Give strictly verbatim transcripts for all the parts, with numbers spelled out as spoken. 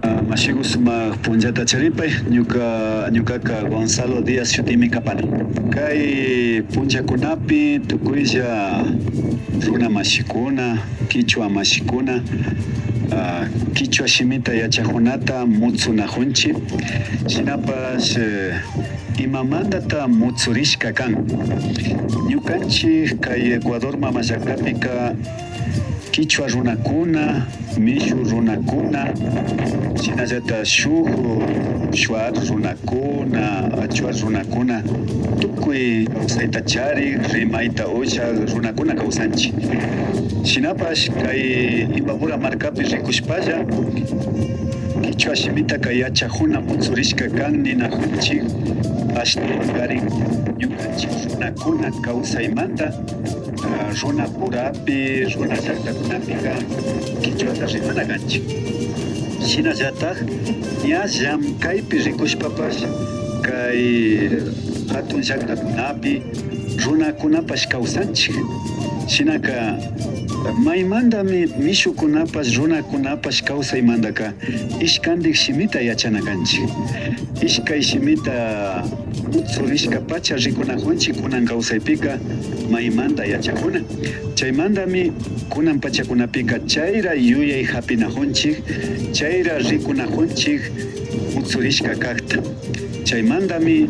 Ah, mashiku, sumak punllata charipay. Ñuka, ñukaka Gonzalo Díaz shutimi kapani. Kay punllakunapi tukuylla runa mashikuna, kichwa mashikuna, ah, kichwa shimita yachakunata mutsunakunchik. Shinapash, eh, imamantata mutsurishka kan? Ñukanchik kay Ecuador mama llaktapika kichwa runakuna, mishu runakuna, shinallata shuk shuar runakuna, achuar runakuna, tukuy kawsayta charik, rimayta ushak runakuna kawsanchik. Shinapash kay Imbabura markapi rikushpalla, kichwa shimitaka yachakuna mutsurishka kan ninakunchik, ashtawankarin ñukanchik runakuna kawsaymanta, ah, runapurapi, runa llaktakunapika kichwata rimana kanchik. Shinallatak ña llamkaypi rikushpapash kay hatun llaktakunapi runakunapash kawsanchik. Shinaka maymantami mishukunapash runakunapash kawsaymantaka ishkantik shimita yachana kanchik. Ishkay shimita mutsurishkapacha rikunakunchik kunan kawsaypika maymanta yachakuna. Chaymantami kunan pachakunapika chayra yuyay hapinakunchik, chayra rikunakunchik mutsurishka kakta. Chaymantami,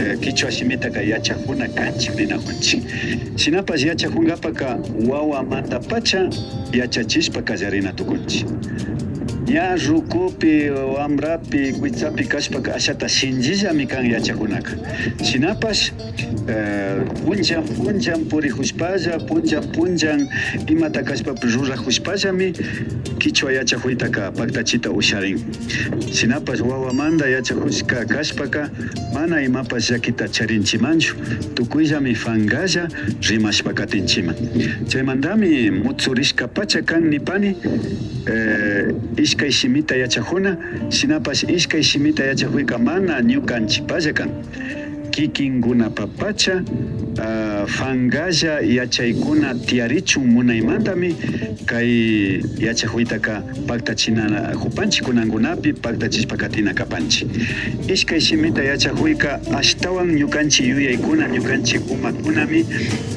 eh, kichwa shimitaka yachakuna kanchik ninakunchik. Shinapash yachakunkapaka wawamantapacha yachachishpa kallarina tukunchik. Ña rukupi, wambrapi, kuytsapi kashpaka ashata shinchillami kan yachakunaka. Shinapash, eh, punllan punllan purikushpalla, punllan punllan imata kashpapash rurakushpallami kichwa yachakuytaka paktachita usharin. Shinapash wawamanta yachakushka kashpaka mana imapash llakita charinchimanchu, tukuyllami pankalla rimashpa katinchiman. Chaymantami mutsurishkapacha kan nipani, eh, ishkay shimita yachakuna, shinapash ishkay shimita yachakuyka mana ñukanchikpalla kan. Kikinkunapapacha, ah, pankalla yachaykuna tiyarichun munaymantami kay yachakuytaka paktachinakupanchik, kunankunapi paktachishpa katina kapanchik. Ishkay shimita yachakuyka ashtawan ñukanchik yuyaykuna, ñukanchik umakunami,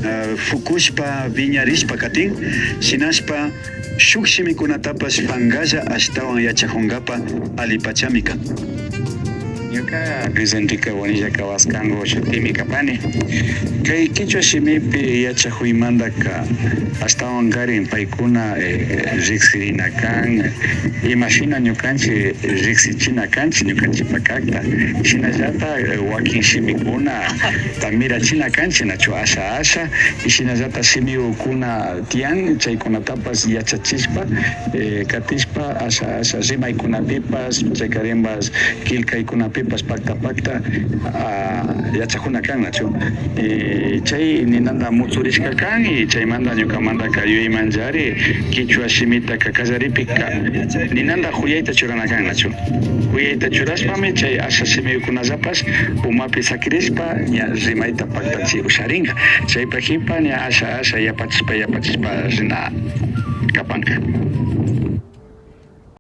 ah, pukushpa, wiñarishpa katin, shinashpa shuk shimikunatapash pankalla ashtawan yachakunkapa allipachami kan. Ñuka Vicentico Bonilla Cabascango shutimi kapani. Kay kichwa shimipi yachakuymantaka ashtawankarin paykuna, eh, riksirina kan, imashina ñukanchik riksichina kanchik ñukanchikpa kakta. Shinallata, eh, wakin shimikunata mirachina kanchik, nachu, asha asha, y shinallata shimikuna tiyan, chaykunatapash yachachishpa, eh, katishpa, asha asha rimaykunapipash, chaykarinpash killkaykunapipash pakta pakta, ah, yachakuna kan, nachu. Eh, chay ninanta mutsurishka kan, y chaymanta ñukamantaka yuyaymanllari kichwa shimitaka kallaripika ninanta kuyayta churana kan, nachu. Kuyayta churashpami chay asha shimikunallapash umapi sakirishpa ña rimayta paktachi usharinka. Chaypa kipa ña asha asha yapachishpa yapachishpa rina kapanka.